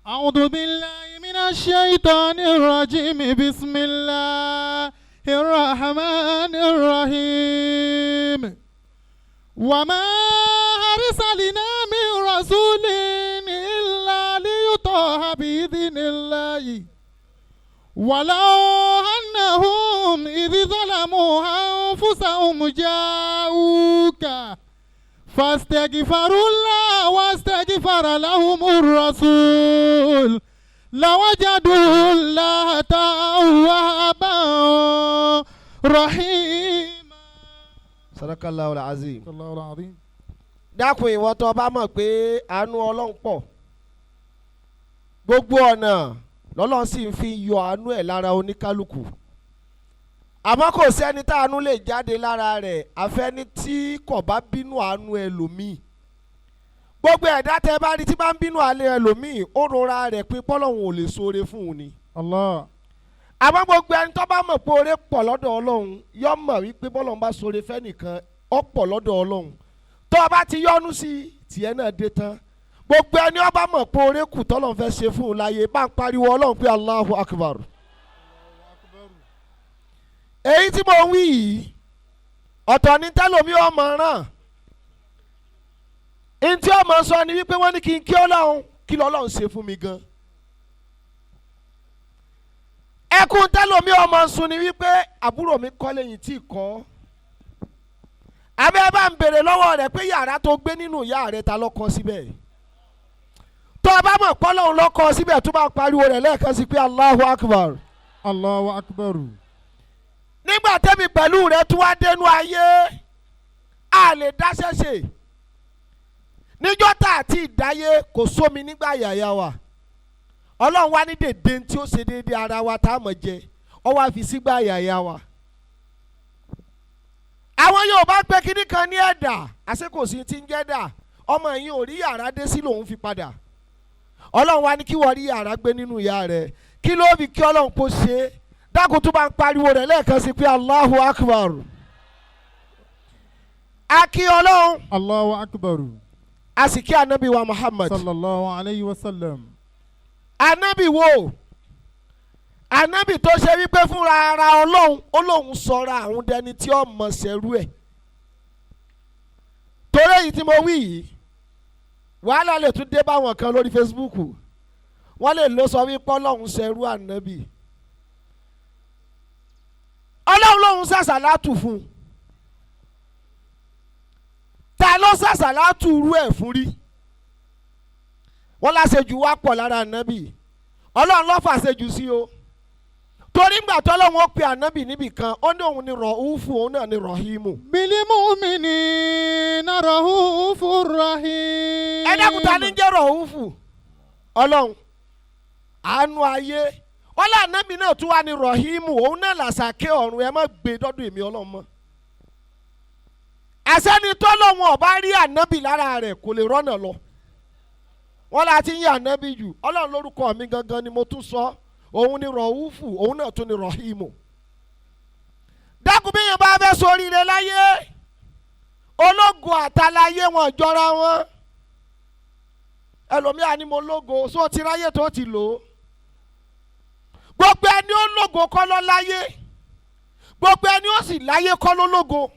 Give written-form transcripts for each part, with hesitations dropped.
أعوذ بالله من الشيطان الرجيم بسم الله الرحمن الرحيم وما أرسلنا من رسول إلا ليطاع بإذن الله ولو أنهم إذ ظلموا أنفسهم جاءوك فاستغفروا الله واستغفر لهم الرسول لوجدوا الله توابا رحيما. صدق الله العظيم. الله العظيم. Dákun, ìwọ tó bá mọ̀ pé àánú Ọlọ́run pọ̀, gbogbo ọ̀nà lọ́lọ́run sì ń fi yọ àánú ẹ̀ lára oníkálukú, àmọ́ kò sẹ́ni táànú lè jáde lára rẹ̀ àfẹ́ni tí kò bá bínú àánú ẹlòmíì. Gbogbo ẹ̀dá tẹ́ bá rí tí bá ń bínú àánú ẹlòmíì, ó rora rẹ̀ pé pọ́lọ́hún ò lè ṣoore fún un ni. Allah. Àmọ́ gbogbo ẹni tó bá mọ̀ pé oore pọ̀ lọ́dọ̀ Ọlọ́run, yọ mọ̀ wípé bọ́lọ́run bá ṣoore fẹ́nìkan, ó pọ̀ lọ́dọ̀ Ọlọ́run. Tó o bá ti yọ́nú sí i, tiẹ̀ náà dé tán. Gbogbo ẹni ó bá mọ̀ pé oore kù tọ́lọ́run fẹ́ ṣe fún un láyé, bá ń pariwo Ọlọ́run pé Allahu Akbar. Èyí tí mo ń wí yìí, ọ̀tọ̀ ní tẹ́lómi ọmọ ràn ntí ọmọ sọ ni wípé wọ́n ní kí n kí Ọlọ́run, kí lọ́lọ́run ṣe fún mi gan. Ẹkún tẹ́lómi ọmọ sun ni wípé àbúrò mi kọ́lé yìí tí kọ́ abẹ́ bá ń bèrè lọ́wọ́ rẹ̀ pé yàrá tó gbé nínú ìyá rẹ̀, ta ló kọ́ síbẹ̀? Tó o bá mọ̀ pọ́lọ́run ló kọ́ síbẹ̀, tó bá pariwo rẹ̀ lẹ́ẹ̀kan sí pé Allahu Akbar. Allahu Akbar. Nígbà tẹ́mi pẹ̀lú rẹ̀ tún wá dénú ayé, a lè dáṣẹ́ ṣe. Níjọ́ tá a ti dáyé, kò sómi nígbà yàyà wa. Ọlọ́run wá ní dèdè tí ó ṣe déédéé ara wa tá a mọ̀ jẹ, ọ wá fi sígbà yàyà wa. Àwọn Yorùbá pé kinní kan ní ẹ̀dà, àṣé kò sí ti ń jẹ́ dà. Ọmọ yìí ò rí yàrá dé sí lòun fi padà. Ọlọ́run wá ní kí wọ́n rí yàrá gbé nínú ìyá rẹ̀, kí ló fi kí Ọlọ́run kó ṣe é? Dákun, tó bá ń pariwo rẹ̀ lẹ́ẹ̀kan sí pé Allahu Akbar. A kí Ọlọ́run. Allahu Akbar. A sì kí Anabi wa Muhammad. Sallallahu alayhi wa sallam. Anabi wo? Anabi tó ṣe wípé fúnra ara Ọlọ́run ó lóun sọra àwọn dẹni tí ó mọ̀ ṣẹrú ẹ̀. Torí èyí tí mo wí yìí, wàhálà lè tún dé báwọn kan lórí Facebook. Wọ́n lè lọ sọ wípé Ọlọ́run ṣẹrú Ànábì. Ọlọ́run lòun ṣàṣàlátù fún un. Ta ló ṣàṣàlátù rú ẹ̀ fún rí? Wọ́n láṣejù wá pọ̀ lára Ànábì. Ọlọ́run ló fàṣejù sí o, torí ngbà tó Ọlọ́run ó pe Ànábì níbì kan, ó ní òun ni Rọ̀húfù, òun náà ni Rọ̀hímù. بالمؤمنين رؤوف رحيم. Ẹ dákun, ta ní jẹ́ Rọ̀húfù? Ọlọ́run àánú ayé. Ọlọ́ Ànábì náà tún wá ní Rọ̀hímù, òun náà làṣàkẹ́ ọ̀run. Ẹ má gbé dọ́dún èmi Ọlọ́run mọ́. Àṣẹ́ni tọ́lọ́run ọba rí Ànábì lára rẹ̀ kò lè rọ́nà lọ. Wọ́n la ti ń yí Ànábì jù. Ọlọ́run lórúkọ mi gangan ni mo tún sọ, òun ni Rọ̀húfù, òun náà tún ni Rọ̀hímù. Dákun, bí yẹn bá fẹ́ ṣoríire láyé, ológo àtàláyé wọn jọra wọn. Ẹlòmíà ni mo lógo, só ti ráyè tó ti lò ó. Gbogbo ẹni ó lógo kọ́ ló láyé, gbogbo ẹni ó sì láyé kọ́ ló lógo.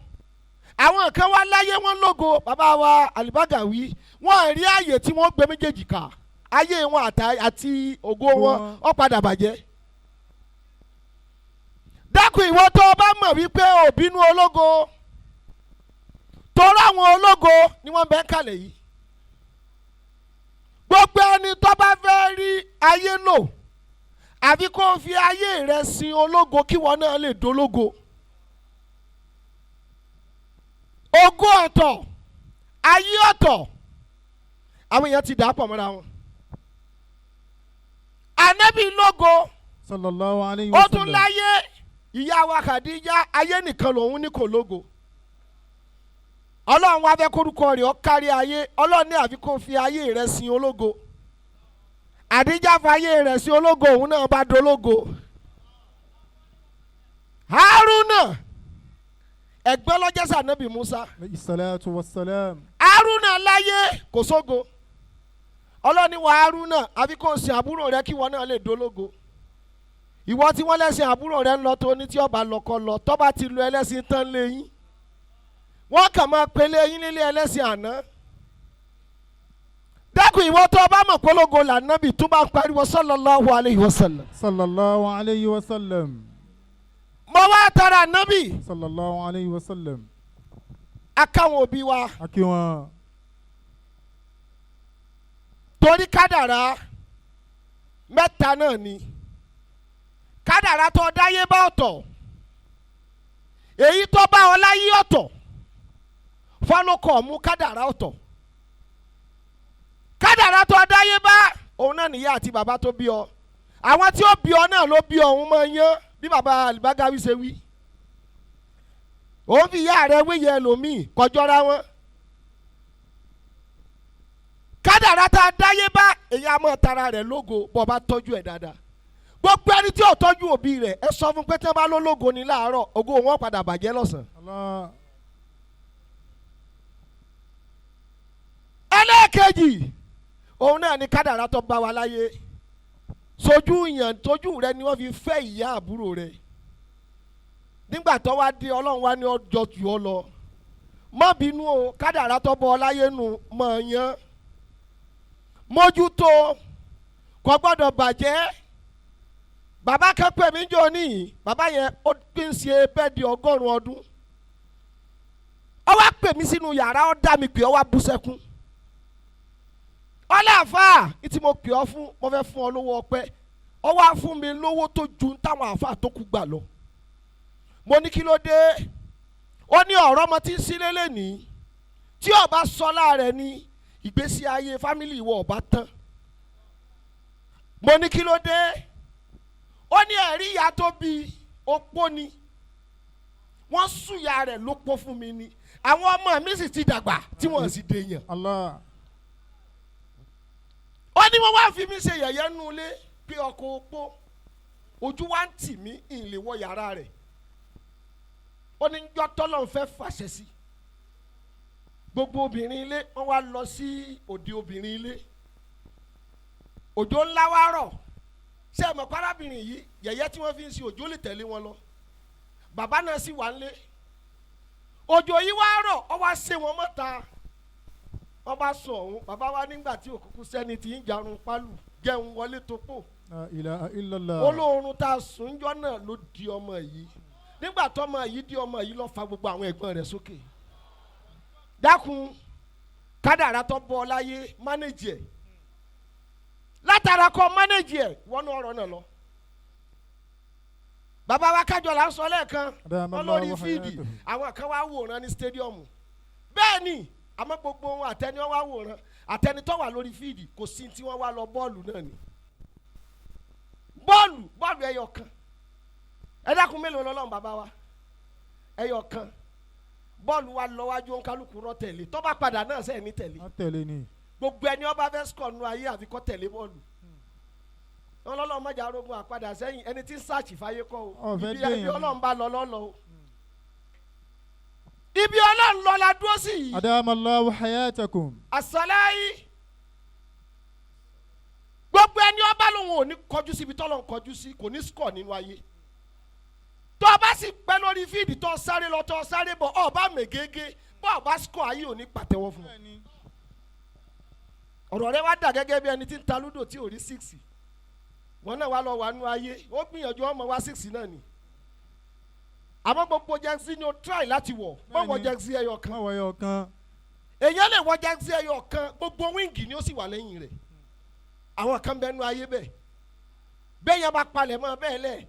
Àwọn kan wá láyé, wọn lógo. Bàbá wa Alibagawi, wọn rí àyè tí wọ́n gbé méjèèjì ká, ayé wọn àti ògo wọn ó padà bàjẹ́. Dákun, ìwọ tó o bá mọ̀ wípé ò bínú ológo, torí àwọn ológo ni wọ́n bẹ́ ń kalẹ̀ yìí. Gbogbo ẹni tó bá fẹ́ rí ayé lò, àfi kó o fi ayé rẹ sin ológo kí wọn náà lè dológo. Ògo ọ̀tọ̀, ayé ọ̀tọ̀, àwọn èèyàn ti dà á pọ̀ mọ́ra wọn. Ànábì lógo. Sallallahu alayhi Ó wa tún sallam. láyé. Ìyá wa Khadija, ayé nìkan lòun ní, kò lógo. Ọlọ́run wá fẹ́ kórúkọ rẹ̀ ó kárí ayé. Ọlọ́run ní àfi kó fi ayé rẹ̀ sin ológo. Àdíjà fayé rẹ̀ sin ológo, òun náà bá dológo. Haruna, ẹ̀gbọ́n lọ́jọ́sà Ànábì Musa. Alayhi salatu wa salam. Haruna láyé, kò sógo. Ọlọ́ni wa Haruna àfi kò sin àbúrò rẹ kí wọn náà lè dológo. Ìwọ tí wọ́n lẹ́sìn àbúrò rẹ ń lọ tó ní tí ọba lọ́kọ lọ tọ́ba ti lu ẹlẹ́sìn tán léyìn. Wọ́n kàn máa pe léyìn nílé ẹlẹ́sìn àná. Dákun ìwọ tó bá mọ̀ pológo lànàbì tó bá ń pariwo sallallahu alayhi wa sallam. Sallallahu alayhi wa sallam. Mo wá tara ànábì. Sallallahu alayhi wa sallam. Akáwọn òbí wa. A kí wọn. Torí kádàrá mẹ́ta náà ni kádàrá tó dáyé bá ọ̀tọ̀, èyí tó bá ọ láyé ọ̀tọ̀, fọlọ́kọ̀ mú kádàrá ọ̀tọ̀. Kádàrá tó dáyé bá òun náà níyà àti bàbá tó bí ọ, àwọn tí ó bí ọ náà ló bí ọ, òun máa yán bí bàbá Alibagawi ṣe wí, òun fi ìyá rẹ wéyẹ ẹlòmíì kọjọra wọn. Kádàrá tá a dáyé bá èyí á mọ̀ tara rẹ̀ lógo bọ́ bá tọ́jú ẹ̀ dáadáa. Gbogbo ẹni tí ò tọ́jú òbí rẹ̀ ẹ sọ fún pé tí wọ́n bá lólógo ní láàárọ̀, ògo wọn padà bàjẹ́ lọ́sàn-án. Allah. Ẹlẹ́ẹ̀kejì òun náà ni kádàrá tó bá wa láyé. Sojú yàn tójú rẹ ni wọ́n fi fẹ́ ìyá àbúrò rẹ. Nígbà tó wá dé Ọlọ́run wá ní ọjọ́ jù ọ lọ. Má bínú o, kádàrá tó bọ́ ọ láyé nu mọ̀ yán. Mójútó kò gbọ́dọ̀ bàjẹ́. Bàbá kan pè mí jọ níyì, bàbá yẹn ó ti ń ṣe bẹ́ẹ̀dì 100 ọdún. Ó wá pè mí sínú yàrá, ó dá mi pè, ó wá bú sẹ́kún. Ọlọ́àfáà tí mo pè ọ́ fún, mo fẹ́ fún ọ lówó ọpẹ́. Ó wá fún mi lówó tó ju táwọn àáfàá tó kú gbà lọ. Mo ní kí ló dé? Ó ní ọ̀rọ̀ ọmọ tí ń sílé lẹ́nìí tí ó bá sọ láàrẹ̀ ni ìgbésí ayé fámìlì ìwọ ọba tán. Mo ní kí ló dé? Ó ní ẹ̀rí ìyá tó bí opó ni, wọ́n súyà rẹ̀ ló pọ̀ fún mi ni, àwọn ọmọ mi sì ti dàgbà tí wọ́n sì dèèyàn. Allah. Ó ní wọ́n wá fi mí ṣe yẹ̀yẹ́ nú ilé pé ọkọ̀ opó, ojú wa ń tì mí ìlè wọ yàrá rẹ̀. Ó ní njọ́ tọ́lọ̀ ń fẹ́ fàṣẹ sí gbogbo obìnrin ilé, wọ́n wá lọ sí òde obìnrin ilé, òjò ńlá wá rọ̀. Ṣé ẹ mọ̀ párábìnrin yìí yẹ̀yẹ́ tí wọ́n fi ń ṣe òjò lè tẹ̀lé wọn lọ, bàbá náà sì wà ńlé. Òjò yìí wá rọ̀, ó wá ṣe wọn mọ́ta, wọ́n bá sọ ọ̀hún. Bàbá wa nígbà tí òkùnkùn sẹ́ni tí ń jarun pálù jẹun wọlé tó pò. La ilaha illallah. Olóorun tá a sùn jọ náà ló di ọmọ yìí. Nígbà tó ọmọ yìí di ọmọ yìí lọ fa gbogbo àwọn ẹ̀gbọ́n rẹ̀ sókè. Dákun kádàrá tó bọ́ ọ láyé mánéjì ẹ̀, látara kọ́ mánéjì ẹ̀ wọnú ọ̀rọ̀ náà lọ. Bàbá wa kájọ là ń sọ lẹ́ẹ̀kan wọn lórí fíìdì, àwọn kan wá wòran ní stadiumu. Bẹ́ẹ̀ ni àmọ́ gbogbo wọn àtẹni wọn wá wòran àtẹni tó wà lórí fíìdì kò sí tí wọ́n wá lọ bọ́ọ̀lù náà ni. Bọ́ọ̀lù bọ́ọ̀lù ẹyọ kan, ẹ dákun mélòó lọ́lọ́run bàbá wa, ẹyọ kan bọ́ọ̀lù wa lọ wájú òǹkálùkù rọ tẹ̀lé, tó bá padà náà sẹ́ẹ̀ ní tẹ̀lé. Tẹ̀lé ni. Gbogbo ẹni ọba fẹ́ score nu ayé àfi kọ́ tẹ̀lé bọ́ọ̀lù. Wọn lọ́lọ́run mọ̀jà arógun àpadà sẹ́yìn ẹni tí ń sáàchì fáyé kọ́ o, ibi Ọlọ́run bá lọ lọ́lọ́ o, ibi Ọlọ́run lọ la dúró sí yìí. Adamallahu hayatakum. Àsàláyé gbogbo ẹni ọba lòun ò ní kọjú síbi tọ́lọ́run kọjú sí, kò ní score nínú ayé. Tó o bá sì pẹ́ lórí fíìdì tó o sáré lọ tó o sáré bọ̀, ọba mègége bọ́ ọba score ayé ò ní pàtẹ́wọ́ fún ọ. Ọ̀rọ̀ rẹ wá dà gẹ́gẹ́ bí ẹni tí ń ta lúdò tí ò rí 6. Wọn náà wá lọ wà nú ayé, ó gbìyànjú ọmọ wa 6 náà ni. Àmọ́ gbogbo jẹ́nsí ni o try láti wọ̀, mọ̀ wọ jẹ́nsí ẹyọ kan. Mọ̀ wọ ẹyọ kan. Èyàn lè wọ jẹ́nsí ẹyọ kan, gbogbo wíńgì ni ó sì wà lẹ́yìn rẹ̀. Àwọn kan bẹ nú ayé bẹ́ẹ̀. Bẹ́ẹ̀ yẹn bá palẹ̀ mọ́ bẹ́ẹ̀ lẹ̀.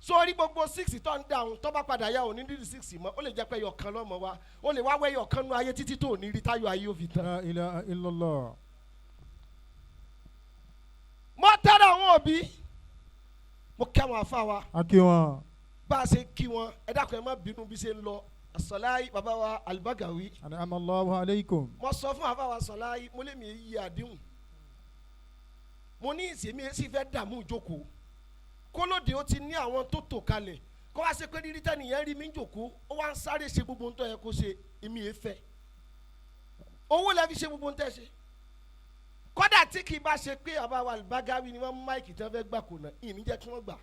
Sórí gbogbo 6 tó ń dáhùn tó bá padà yá òní dídì 6 mọ́, ó lè jẹ́ pé ẹyọ kan lọ́mọ wa, ó lè wá wẹ́ ẹyọ kan nú ayé títí tó ní rí táyọ̀ ayé ó fi tán. La ilaha illallah. Mo tẹ́lẹ̀ àwọn òbí, mo kí àwọn àfa wa. A kí wọn. Bá a ṣe kí wọn, ẹ dákun ẹ má bínú bí ṣe ń lọ. Asọláyí bàbá wa Albagawi. An'amallahu alaykum. Mo sọ fún àfa wa Sọláyí, mo lé mi yí àdéhùn. Mo ní ìsèmí sì fẹ́ dààmú ìjókòó. Kólódé ó ti ní àwọn tó tò kalẹ̀. Kó wá ṣe pé rírí tẹ́nìyẹn rí mi ń jòkó, ó wá ń sáré ṣe gbogbo ohun tó yẹ kó ṣe, èmi yẹn fẹ́. Owó lẹ fi ṣe gbogbo ohun tẹ́ ṣe. Kódà tí kì í bá ṣe pé àbá wa Bagawi ni wọ́n mú máìkì tí wọ́n fẹ́ gbà kò náà, ìní jẹ́ kí wọ́n gbà.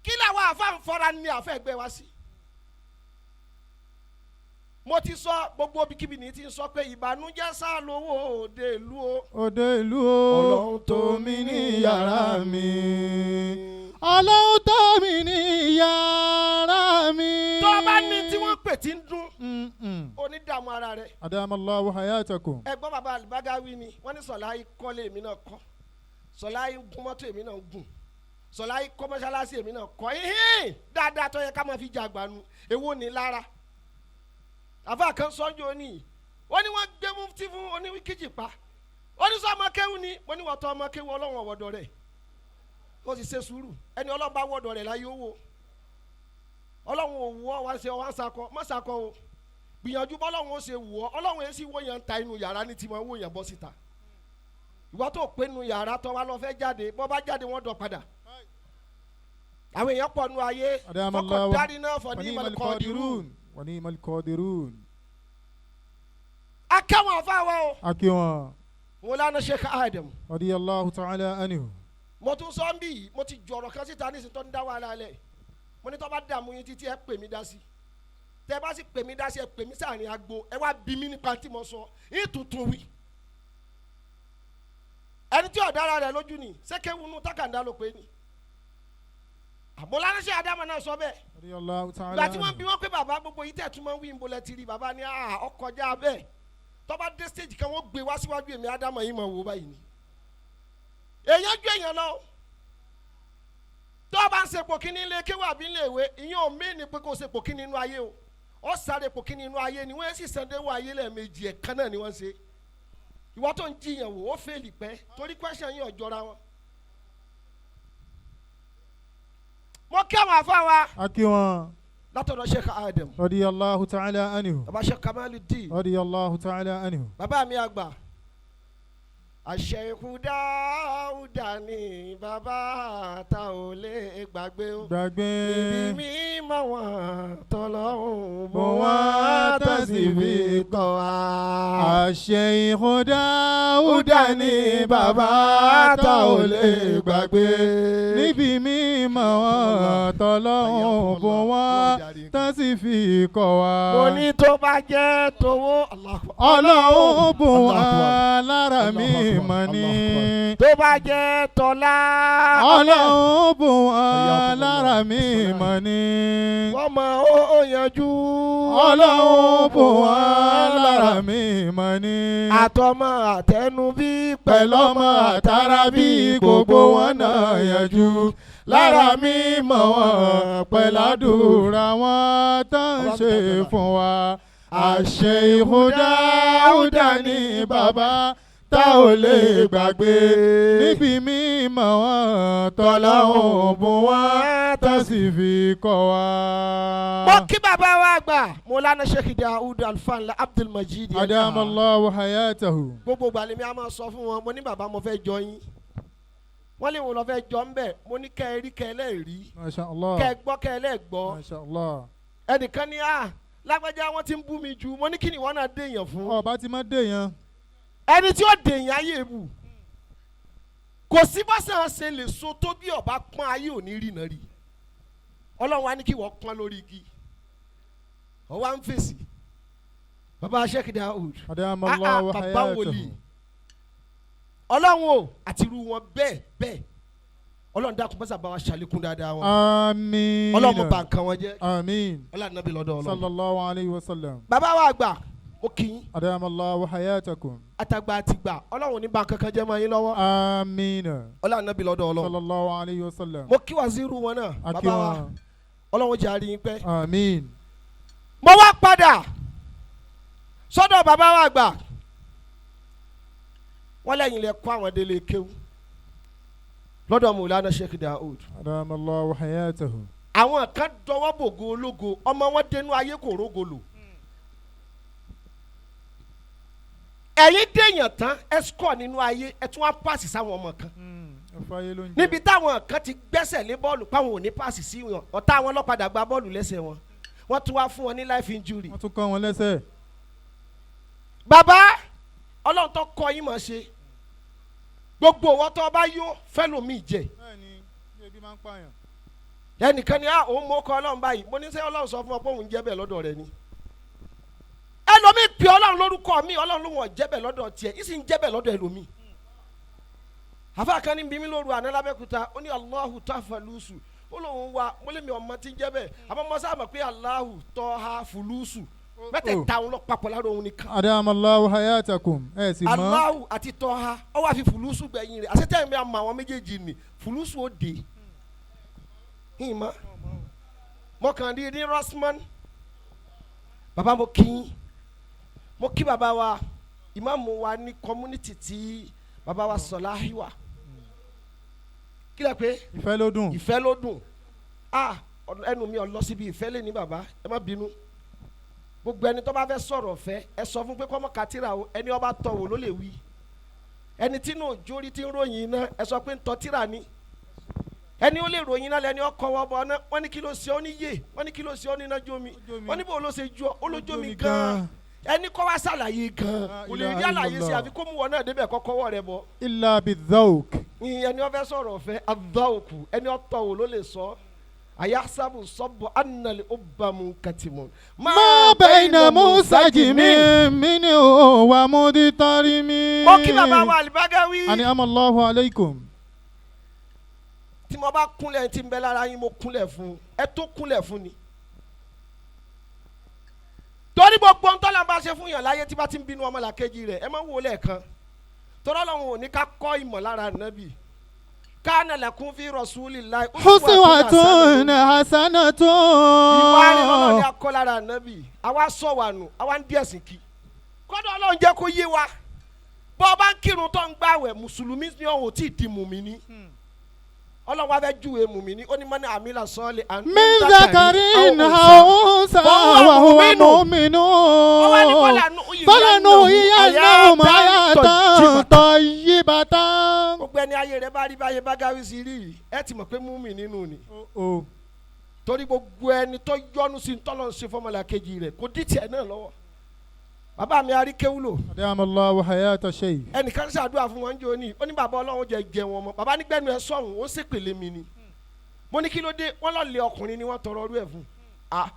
Kí làwọn àfa ń fọra ní àfẹ́ gbé wá sí. Mo ti sọ gbogbo ibikíbi ní ti ń sọ pé ìbànújẹ́ sá lówó òde ìlú o. Òde ìlú o. Ọlọ́run tó mi ní yàrá mi. Ọlọ́run tó mi ní yàrá mi. Tó o bá ní tí wọ́n pè tí ń dún, onídààmú ara rẹ̀. Adamallahu hayatakum. Ẹ̀gbọ́n bàbá Bagawi ni wọ́n ní Sọ̀láyí kọ́lé èmi náà kọ́, Sọ̀láyí gún mọ́tò èmi náà gùn, Sọ̀láyí kọ́ mọ́ṣáláṣí èmi náà kọ́. Ihin dáadáa tó yẹ ká máa fi jàgbá nu èwo ní lára. Àfa kan sọ́njú ó ní wọ́n ní wọ́n gbé mufti fún oníwíkìjì pa, ó ní sọ ọmọ kéwù ni. Mo ní wọ́n tọ́ ọmọ kéwù, Ọlọ́run ọ̀wọ́dọ̀ rẹ̀, ó sì ṣe sùúrù. Ẹni Ọlọ́run bá wọ́dọ̀ rẹ̀ láyé owó Ọlọ́run ò wù ọ́ wá ṣe wá ń sakọ má sakọ o, gbìyànjú bọ́lọ́run ó ṣe wù ọ́. Ọlọ́run èsì wò yẹn ń ta inú yàrá ní tiwọn wò yẹn bọ́ síta. Ìwọ tó pé nu yàrá tó wá lọ fẹ́ jáde, bọ́ bá jáde wọ́n dọ̀ padà. Àwọn èèyàn pọ̀ nu ayé fọkàn dárí náà fọ ní Wa ni'mal ìmọ̀lẹ́kọ̀ọ́dìrún. qadirun. Wa ni'mal qadirun. Akáwọn afáwa o. Akiwọn. Wọn lánàá Sheikh Adam. Radiyallahu ta'ala anhu. Mo tún sọ ń bì yìí, mo ti jọ̀rọ̀ kan síta nísìnyí tó ń dá wàhálà lẹ̀. Mo ní tó bá dààmú yín títí, ẹ pè mí dá sí. Tẹ bá sì pè mí dá sí, ẹ pè mí sáàrin agbo, ẹ wá bí mi nípa tí mo sọ yín tuntun wí. Ẹni tí ọ̀dára rẹ̀ lójú ni sékéwúnú tákàndá ló pé ni àmọ́lánṣẹ́ Ádámù náà sọ bẹ́ẹ̀. Radiyallahu ta'ala Ìgbà tí wọ́n bí anhu. wọ́n pé bàbá gbogbo yìí tẹ̀ tún máa ń wí ń bolẹ̀ tiri, bàbá ní à ọkọjá bẹ́ẹ̀. Tó bá dé stage kan, wọ́n gbé wá síwájú èmi Ádámù yìí mọ̀ wò báyìí ni. Èèyàn ju èèyàn lọ. Tó o bá ń sepò kíní ilé kéwà àbí ilé ìwé, ìyẹn ò mí ni pé kó o sepò kíní inú ayé o. Ó sáré pò kíní inú ayé ni wọ́n sì sànńdéwò ayé lẹ́ẹ̀mejì, ẹ̀kan náà ni wọ́n ṣe. Ìwọ tó ń jiyàn wò ó fèlì pẹ́ torí question yìí ò jọra wọn. Mo kí àwọn àfa wa Akiwọn. látọ̀dọ̀ Sheikh Adam, Radiyallahu ta'ala anhu. baba Sheikh Kamaluddin, Radiyallahu ta'ala anhu. Bàbá mi àgbà Àṣeyìkú Dáúdà ni bàbá ta ò lè gbàgbé o. Gbàgbé. Ibi mímọ́ wọn tọ́lọ́hún Bó wá tẹ̀sí fi kọ́ wa. Àṣeyìkú Dáúdà ni bàbá tá ò lè gbàgbé. Níbi mímọ́ wọn tọ́lọ́hún bó wá tán sì fi kọ́ wa. Mo ní tó bá jẹ́ towó. Allahu Akbar. Ọlọ́run bùn wá Allahu Akbar. lára mi Allahu Akbar. mọ̀ ní. Allahu Akbar. Tó bá jẹ́ tọ́lá. Ọlọ́run bùn wá lára mi mọ̀ ní. Wọ́n mọ ó yanjú. Ọlọ́run bùn wá lára mi mọ̀ ní. Àtọmọ àtẹnu bí. Pẹ̀lọ́mọ àtàrà bí gbogbo wọn náà yanjú. Lára mi mọ̀ wọ́n pẹ̀ládùúrà wọn tó ń ṣe fún wa. Àṣẹ ìhúdáhúdá ní bàbá tá ò lè gbàgbé. Níbi mímọ̀ wọn tọ́lọ́hún bùn wá tó sì fi kọ́ wa. Mo kí bàbá wa àgbà Mọ́lánà Sheikh Daoud Alfanla Abdulmajid. Adamallahu hayatahu. Gbogbo ìgbà lèmi a máa sọ fún wọn, mo ní bàbá mo fẹ́ jọ yín. Wọ́n lè wọ́n lọ fẹ́ jọ ń bẹ̀. Mo ní kẹ́ ẹ rí kẹ́ ẹ lẹ́ẹ̀rí, Masha Allah. kẹ́ ẹ gbọ́ kẹ́ ẹ lẹ́ẹ̀gbọ́. Masha Allah. Ẹnìkan ní à lágbájá wọn ti ń bú mi jù. Mo ní kí ni ìwọ náà déèyàn fún? Ọba ti máa dèèyàn. Ẹni tí ó dèèyàn ayé bù kò sí bọ́sàn ṣe lè so tó bí ọba pọ́n ayé ò ní rìnà rí. Ọlọ́run wa ní kí wọ́n pọ́n lórí igi, ọwọ́ à ń fèsì. Bàbá Sheikh Daoud, Adamallahu ah, ah, bàbá wòlíì. hayatahu. Ọlọ́run o, àti irú wọn bẹ́ẹ̀ bẹ́ẹ̀, Ọlọ́run dákun bá sábà wa ṣàlékún dáadáa wọn. Àmín. Ọlọ́run bà nǹkan wọn jẹ́. Àmín. Ọlọ́run nàbí lọ́dọ̀ Ọlọ́run. Sallallahu alayhi wa sallam. Bàbá wa àgbà, mo kì í. Adamallahu hayatakum. Àtàgbà àtìgbà, Ọlọ́run ní bà nǹkan kan jẹ́ mọ́ yín lọ́wọ́. Àmín. Ọlọ́run nàbí lọ́dọ̀ Ọlọ́run. Sallallahu alayhi wa sallam. Mo kí wàzírù wọn náà, bàbá wa. Akiwa. Ọlọ́run jẹ́ àárín yín pẹ́. Àmín. Mo wá padà sọ́dọ̀ bàbá wa àgbà. Wọ́n lẹ́yìn lẹ kó àwọn délé kéwú lọ́dọ̀ Mùlánà Sheikh Daoud. Adamallahu hayatahu. Àwọn kan dọwọ́ bògo ológo, ọmọ wọn dénú ayé kò rógo lò. Ẹ̀yin dèèyàn tán, ẹ score nínú ayé, ẹ tún wá pàṣẹ sáwọn ọmọ kan Ẹ fáyé ló ń jẹ. Níbi táwọn kan ti gbẹ́sẹ̀ lé bọ́ọ̀lù páwọn ò ní pàṣẹ sí wọn, ọ̀tá wọn lọ́padà gba bọ́ọ̀lù lẹ́sẹ̀ wọn, wọ́n tún wá fún wọn ní life injury. Wọ́n tún kọ́ wọn lẹ́sẹ̀. Bàbá, Ọlọ́run tó kọ́ yín mọ̀ ṣe. Gbogbo owó tó bá yó fẹ́lòmíì jẹ. Bẹ́ẹ̀ni, bí ebi máa ń pààyàn. Ẹnìkan ni òun mú ọkọ Ọlọ́run báyìí. Mo ní sẹ́ Ọlọ́run sọ fún ọ pé òun jẹ́ bẹ́ẹ̀ lọ́dọ̀ rẹ ni. Ẹlòmíì pè Ọlọ́run lórúkọ mi, Ọlọ́run ló wọ̀n jẹ́ bẹ́ẹ̀ lọ́dọ̀ tiẹ̀, ìsì ń jẹ́ bẹ́ẹ̀ lọ́dọ̀ ẹlòmíì. Àfa kan ní bímí lóru àná lábẹ́kúta, ó ní Allahu tafalusu, ó lóun wá mo lé mi ọmọ tí ń jẹ́ bẹ́ẹ̀, àmọ́ mo sábà pé Allahu tọ́ha fulusu mẹ́tẹ̀ẹ̀ta òun lọ papọ̀ lára òun nìkan. Adamallahu hayatakum. Ẹ sì mọ̀. Allahu àti tọ́ha ó wá fi fulusu gbẹ̀yìn rẹ̀, àṣetẹ́ mi àmọ́ àwọn méjèèjì ni fulusu ó dé. Ìmọ̀ mọ̀kàndín ní Rasman bàbá mo kí yín, mo kí bàbá wa ìmáàmù wa ní community tí bàbá wa Sọláhí wà. Kí lẹ pé Ìfẹ́ ló dùn. ìfẹ́ ló dùn. Ah, ẹnu mi ò lọ síbi ìfẹ́ lé ní bàbá, ẹ má bínú. Gbogbo ẹni tó bá fẹ́ sọ̀rọ̀ fẹ́ ẹ sọ fún pé kọ́mọ kàtírà o, ẹni ọba tọ̀ wò ló lè wí. Ẹni tí inú òjòrí ti ń ròyìn iná ẹ sọ pé ń tọ́ tírà ni. Ẹni ó lè ròyìn iná lẹni ọkọ̀ wọ́ bọ̀ ọ́nà. Wọ́n ní kí ló ṣe ọ́ ní yé, wọ́n ní kí ló ṣe ọ́ ní iná jó mi, wọ́n ní bò ló ṣe ju ọ́, ó ló jó mi gan-an. Ẹni kọ́ wá ṣàlàyé gan-an, kò lè rí àlàyé sí àfi kó mú wọn náà débẹ̀ kọ́kọ́ wọ́ rẹ bọ̀. Illa bidhawk. Ẹni ó fẹ́ sọ̀rọ̀ fẹ́ adá òkú, ẹni ó tọ̀ wò ló lè sọ. Ayasabu sọ́bù anali obamu katimu. Ma bayna musajimi minhu wa muditarimi. Mo kí bàbá wa Alibagawi. Ani amallahu alaykum. Tí mo bá kúnlẹ̀ tí ń bẹ lára yín, mo kúnlẹ̀ fún ẹ tó kúnlẹ̀ fún ni. Torí gbogbo ń tọ́lá bá ṣe fún yàn láyé tí bá ti ń bínú ọmọlàkejì rẹ̀ ẹ má wò lẹ́ẹ̀kan. Tọ́lá lọ́hùn ò ní ká kọ́ ìmọ̀ lára nàbì. Kana lakum fi rasulillahi Uswatun hasanatun. Ìwà rẹ̀ lọ́nà ni a kọ́ lára nàbì. Àwa sọ wà nù, àwa ń díẹ̀ sìn kí. Kọ́dọ̀ Ọlọ́run jẹ́ kó yé wa. Bọ́ ọ bá ń kírun tó ń gbàwẹ̀, mùsùlùmí ni ọ̀hún ò tí ì di mùmíní. Ọlọ́run wa fẹ́ júwe mùmíní, ó ní mọ́ni àmìlà sọ́ọ̀lì à ń Min zakarin aw unsa wa huwa mu'minun. Falanuhyiyannahu hayatan tayyibatan. Gbogbo ẹni ayé rẹ bá rí báyé bá gáwí sí rí yìí, ẹ ti mọ̀ pé múmi nínú ni. Torí gbogbo ẹni tó yọnu sí tọ́lọ̀ ń ṣe fọmọlá kejì rẹ̀ kò dí tiẹ̀ náà lọ́wọ́. Bàbá mi aríkéwúlò. Adamallahu hayata shaykh. Ẹnìkan ṣàdúrà fún wọn jọ ní, ó ní bàbá Ọlọ́run jẹ jẹ wọn mọ́. Bàbá nígbẹ́nu ẹ sọ̀hún, ó ṣèpèlé mi ni. Mo ní kí ló dé, wọ́n lọ́ọ̀lẹ̀ ọkùnrin ni wọ́n tọrọ ọrú ẹ̀ fún. Ah,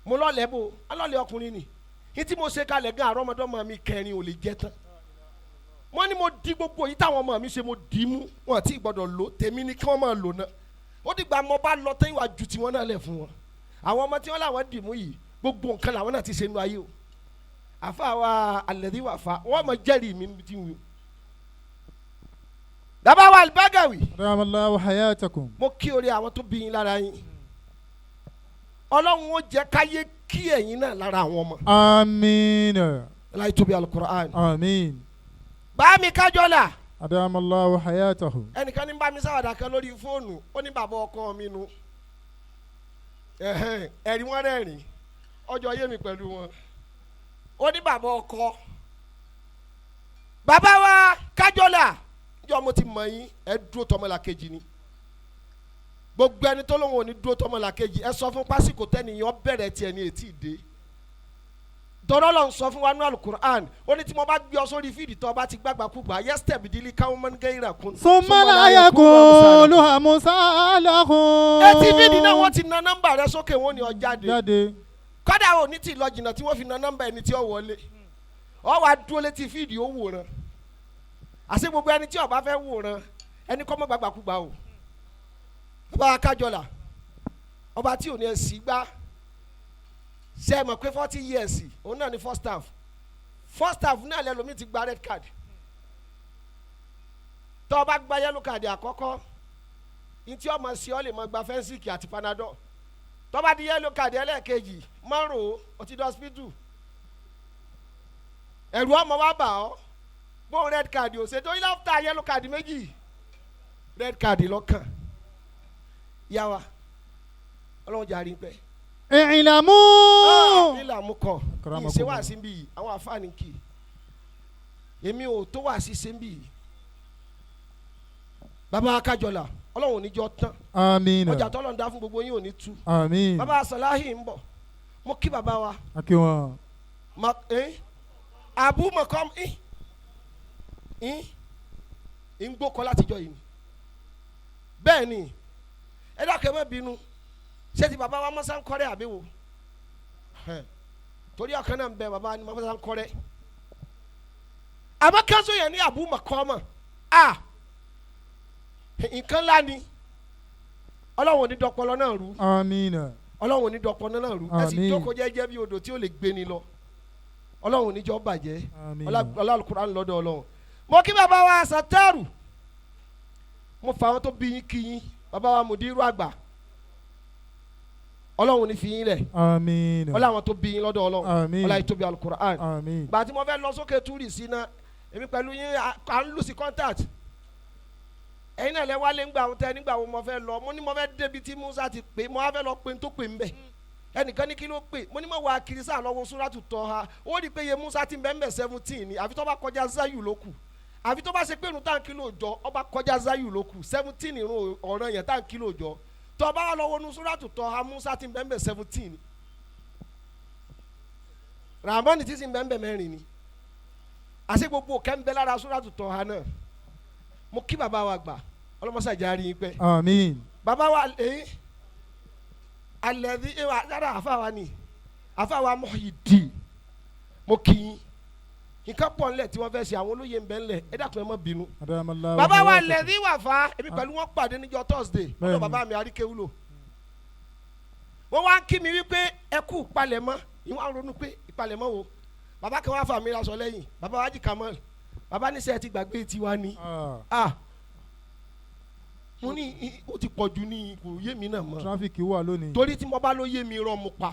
mo lọ́ọ̀lẹ̀ bò, ọlọ́ọ̀lẹ̀ ọkùnrin ni. Ní tí mo ṣe kalẹ̀ gan àrọ́mọdọ́mọ mi kẹrin ò lè jẹ tán. Wọ́n ní mo di gbogbo yìí táwọn ọmọ mi ṣe mo dì í mú, wọn àti ìgbọ́dọ̀ lò, tèmi ni kí wọ́n máa lò náà. Ó dìgbà mo bá lọ tán ìwà ju tiwọn náà lẹ̀ fún wọn. Àwọn ọmọ tí wọ́n làwọn dì mú yìí, gbogbo nǹkan làwọn náà ti ṣe nínú ayé o. Àfa wa alẹ́dí wà fa, wọ́n mọ jẹ́rìí mi ti wù. Bàbá wa Alibagawi. Adamallahu hayatakum. Mo kí orí àwọn tó bí yín lára yín. Ọlọ́run ó jẹ́ káyé kí ẹ̀yin náà lára àwọn ọmọ. Àmín. Láì tóbi Alukur'an. Àmín. Bá mi kájọ́là. Adamallahu hayatahu. Ẹnìkan ní bá mi sáwàdà kan lórí fóònù, ó ní bàbá ọkọ mi nu. Ẹ̀rí wọn rẹ́rìn, ọjọ́ ayé mi pẹ̀lú wọn. Ó ní bàbá ọkọ. Bàbá wa kájọ́là, njọ́ mo ti mọ̀ yín, ẹ dúró tọmọlàkejì ni. Gbogbo ẹni tó lóun ò ní dúró tọmọlàkejì, ẹ sọ fún pásíkò tẹ́niyàn bẹ̀rẹ̀ tiẹ̀ ní etí ìdè. Tọ́lọ́ lọ́n sọ fún wa ní Alukur'an, ó ní tí mo bá gbé ọ sórí fídì tó bá ti gbàgbà kúgbà, yẹ́sítẹ̀ bìdílì káwọn mọ́ ní gẹ́yìrà kún. Summa yakulu amsalahum. Etí fídì náà wọ́n ti na nọ́mbà rẹ sókè, wọ́n ní ó jáde. Jáde. Kọ́dà ò ní ti lọ jìnnà tí wọ́n fi na nọ́mbà ẹni tí ó wọlé. Ọ wá dúró létí fídì ó wòran. Àṣé gbogbo ẹni tí ó bá fẹ́ wòran, ẹni kọ́ mọ́ gbàgbà kúgbà o. Ọba Kájọlà, ọba tí ò ní ẹ sì gbá. Ṣé ẹ mọ̀ pé 40 years òun náà ni first half. First half náà lẹ́lòmí ti gba red card. Tó o bá gba yellow card àkọ́kọ́, ntí ọmọ sí ọ lè mọ gba fẹ́ńsìkì àti panadol. Tó bá di yellow card ẹlẹ́ẹ̀kejì, márùn-ún ó ti dé hospital. Ẹ̀rù ọmọ wa bà ọ́. Bóun red card ò ṣe torí láfta yellow card méjì, red card lọ́kàn. Yá wa, Ọlọ́run jàre pẹ́. Ìlàmú. Ìlàmú kọ. Ìṣe wá sí bí àwọn àfáàní kì í. Èmi ò tó wá sí ṣe bí. Bàbá Kájọlà, Ọlọ́run ò ní jọ tán. Àmín. Ọjà tọ́lọ̀ ń dá fún gbogbo yín ò ní tú. Àmín. Bàbá Sàláhì ń bọ̀. Mo kí bàbá wa. Akí wọn. Abu Makom. Ń gbókọ látijọ́ yìí ni bẹ́ẹ̀ ni ẹ dákẹ́ má bínú ṣé ti bàbá wa mọ́sá ń kọ́rẹ́ àbí wo torí ọ̀kan náà ń bẹ bàbá wa mọ́sá ń kọ́rẹ́ àmọ́ kẹ́sọ̀ yẹn ní Abu Makama a nǹkan ńlá ni Ọlọ́run ò ní dọpọlọ náà rú. Amina. Ọlọ́run ò ní dọpọlọ náà rú. Ẹ sì Àmín. jókòó jẹ́jẹ́ bí odò tí ó lè gbé ni lọ. Ọlọ́run ò ní jọ́ bàjẹ́. Àmín. Ọlá Al-Qur'an lọ́dọ̀ Ọlọ́run. Mo kí bàbá wa Sataru, mo fà àwọn tó bí yín kí yín, bàbá wa Mùdírù àgbà, Ọlọ́run ò ní fi yín lẹ̀. Àmín. Ọlá àwọn tó bí yín lọ́dọ̀ Ọlọ́run. Àmín. Ọlá ìtóbi Al-Qur'an. Àmín. Gbà tí mo fẹ́ lọ sókè túrì sí iná èmi pẹ̀lú yín à ń lù sí contact ẹ̀yin náà lẹ wálé ńgbà àwọn tẹ nígbà wo mo fẹ́ lọ, mo ní mo fẹ́ débi tí Musa ti pè, mo wá fẹ́ lọ pé n tó pè ń bẹ̀, ẹnìkan ní kí ló pè, mo ní mo wà kiri sáà lọ́wọ́ Súrátù Tọ́ha, ó rí i pé iye Musa ti ń bẹ́ ń bẹ̀ 17 ni, àfi tó bá kọjá Zayu ló kù, àfi tó bá ṣe pé irun táǹkì ló jọ ọba kọjá Zayu ló kù 17 irun ọ̀ràn yẹn táǹkì ló jọ, tó bá wà lọ́wọ́ nu Súrátù Tọ́ha Musa ti ń bẹ́ ń bẹ̀ 17 ni, Ramoni ti sì ń bẹ́ ń bẹ̀ 4 ni, àṣé gbogbo òkè ń bẹ lára Súrátù Tọ́ha náà. Mo kí bàbá wa gbà, ọlọmọsàjà rí i pẹ́. Àmín. Bàbá wa èyí alẹ́bí ewa dára àfa wa ni àfa wa Muhyiddin, mo kí yín, nǹkan pọ̀ ńlẹ̀ tí wọ́n fẹ́ ṣe, àwọn olóye ń bẹ ńlẹ̀, ẹ dákun ẹ má bínú. Adamallahu. Bàbá wa alẹ́bí wà fa èmi pẹ̀lú wọn pàdé níjọ́ Thursday ọ̀dọ̀ Bẹ́ẹ̀ni. bàbá mi Àríkéwúlò, wọ́n wá ń kí mi wípé ẹ kú ìpalẹ̀mọ́, ìwọ́n á ronú pé ìpalẹ̀mọ́ wo, bàbá kan wá fà mí lásọ lẹ́yìn, bàbá wa jì Kamal, bàbá níṣẹ́ ti gbàgbé tiwa ni. Ah, Ah, mo ní ó ti pọ̀ jù ní kò yé mi náà mọ́, tráfíkì wà lónìí. torí tí mo bá ló yé mi rán mo pa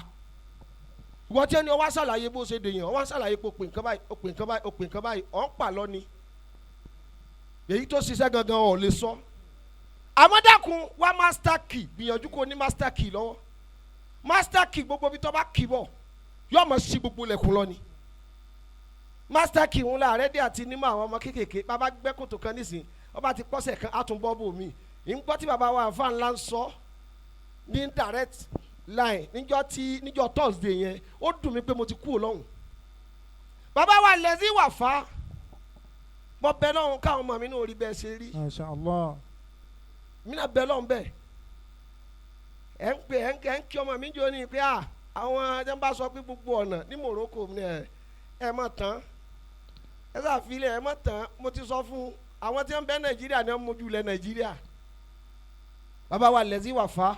ìwọ tí ẹni ọwá ṣàlàyé bó ṣe dèèyàn, ọwá ṣàlàyé pé ó pè nǹkan báyìí, ó pè nǹkan báyìí, ó pè nǹkan báyìí, ọ̀ ń pa lọ ni èyí tó ṣiṣẹ́ gangan ọ̀ lè sọ. Àmọ́ dákun wá master key, gbìyànjú kó ní master key lọ́wọ́, master key gbogbo ibi tó bá kì bọ̀ yóò mọ̀ sí gbogbo ilẹ̀kùn lọ ni. Master key ń la rẹ́dí àti nímọ̀ àwọn ọmọ kéékèèké, bàbá gbẹ́ kòtò kan nísìn, ọba ti pọ́sẹ̀ kan àtúnbọ̀ bò mí ń gbọ́ tí bàbá wa àfa ńlá ń sọ ní direct line níjọ́ tí níjọ́ Thursday yẹn, ó dùn mí pé mo ti kú lọ́hùn. Bàbá wa lẹ́sìn wà fá, mo bẹ lọ́hùn káwọn ọmọ mi náà rí bẹ́ẹ̀ ṣe rí. Masha Allah. Mi náà bẹ lọ́hùn bẹ́ẹ̀, ẹ̀ ń pè ẹ̀ ń kí ọmọ mi jọ ní pé à àwọn ẹ̀jẹ̀ ń bá sọ pé gbogbo ọ̀nà ní Morocco ní ẹ̀ ẹ̀ mọ̀ tán, ẹ̀ sàfilẹ̀ ẹ̀ mọ̀ tán, mo ti sọ fún àwọn tí wọ́n bẹ Nàìjíríà ní wọ́n mójú lẹ̀ Nàìjíríà. Bàbá wa lẹ́sìn wà fá,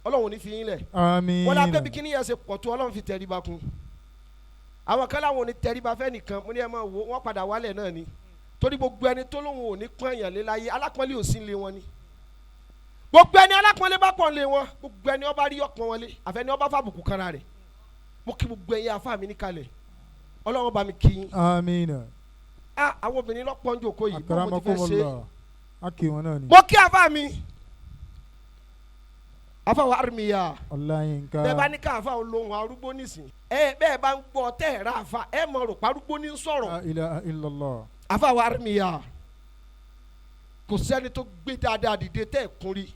Ọlọ́run ò ní fi yín lẹ̀. Àmín. Wọ́n lápẹ́ bí kíní yẹn ṣe pọ̀ tó Ọlọ́run fi tẹríba kún. Àwọn kan láwọn ò ní tẹríba fẹ́ nìkan, mo ní ẹ máa wo wọ́n padà wálẹ̀ náà ni, torí gbogbo ẹni tó lóun ò ní pọ́n èèyàn lé láyé, alápọ́nlé ò sí lé wọn ni. Gbogbo ẹni alápọ́nlé bá pọ́n lé wọn, gbogbo ẹni ọba rí ọpọ́n wọn lé, àfẹ́ni ọba fàbùkù kanra rẹ̀. Mo kí gbogbo ẹ̀yin afá mi níkàlẹ̀, Ọlọ́run bá mi kí yín. Àmín. Ah, àwọn obìnrin lọ́pọ̀ ń jòkó yìí, bó mo ti fẹ́ ṣe. Akramakumullah. A kì wọn náà ni. Mo kí afá mi, afá wa Armiya. Ọláyínká. Bẹ́ẹ̀ bá ní ká àfa olóhùn arúgbó nísìn, ẹ bẹ́ẹ̀ bá ń gbọ́ tẹ́ ẹ̀ ra àfa ẹ mọ̀ rò parúgbó ní sọ̀rọ̀. La ilaha illallah. Àfa wa Armiya, kò sẹ́ni tó gbé dáadáa dìde tẹ́ ẹ̀ kún rí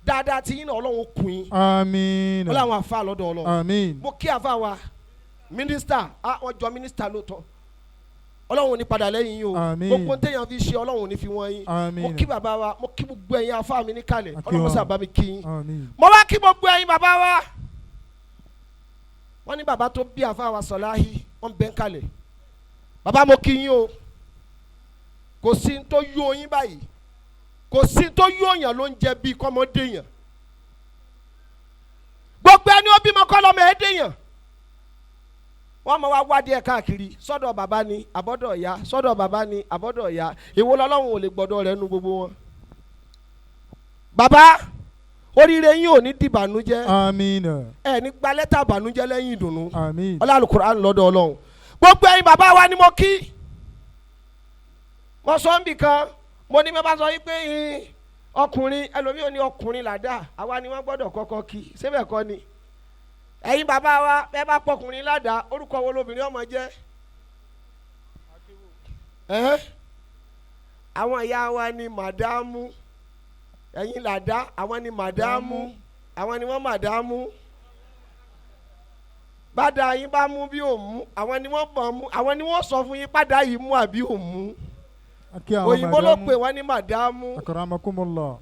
dáadáa tí yín náà Ọlọ́run kún yín. Àmín. Wọ́n láwọn àfa lọ́dọ̀ Ọlọ́run. Àmín. Mo kí àfa wa mínísítà, wọ́n jọ mínísítà lóòótọ́, Ọlọ́run ò ní padà lẹ́yìn yín o. Àmín. Gbogbo téèyàn fi ṣe Ọlọ́run ò ní fi wọ́n yín. Àmín. Mo kí bàbá wa, mo kí gbogbo ẹ̀yin àfa mi níkàlẹ̀, Àkí Ọlọ́run wọn. sábà mi kí yín. Àmín. Mo wá kí gbogbo ẹ̀yin bàbá wa, wọ́n ní bàbá tó bí àfa wa Sọláhí wọ́n bẹ́ ń kalẹ̀. Bàbá mo kí yín o, kò sí ní tó yó yín báyìí, kò sí ní tó yó yàn ló ń jẹ bíi kọ́mọdé yàn. Gbogbo ẹni ó bímọ kọ́ lọ́mọ ẹ̀ dé yàn, wọ́n mọ̀ wá wádìí ẹ̀ káàkiri, sọ́dọ̀ bàbá ni àbọ́dọ̀ ìyá, sọ́dọ̀ bàbá ni àbọ́dọ̀ ìyá, èwo lọ́lọ́run ò lè gbọ́dọ̀ rẹ̀ nu gbogbo wọn. Bàbá oríire yín ò ní dìbànújẹ́. Àmín. Ẹ ní gba lẹ́tà bànújẹ́ lẹ́yìn ìdùnnú. Àmín. Ọlá Al-Qur'an lọ́dọ̀ Ọlọ́run. Gbogbo ẹ̀yin bàbá wa ni mo kí. Mo sọ ń bì kan, mo ní bàbá sọ yí pé ọkùnrin ẹlòmíì ò ní ọkùnrin làdá, àwa ni wọ́n gbọ́dọ̀ kọ́kọ́ kí, síbẹ̀ kọ́ ni. Ẹ̀yin bàbá wa bẹ́ẹ̀ bá pọkùnrin ládàá, orúkọ wo lobìnrin ọmọ jẹ́? Ẹ́ àwọn ìyá wa ni màdámù, ẹ̀yin làdá, àwọn ni màdámù, àwọn ni wọ́n màdámù. Bàdà yín bá mú bí ò mú, àwọn ni wọ́n bọ̀ mú, àwọn ni wọ́n sọ fún yín padà yìí mú àbí ò mú. Kí àwọn Òyìnbó ló màdámù. pè wọ́n ní màdámù. Akramakumullah.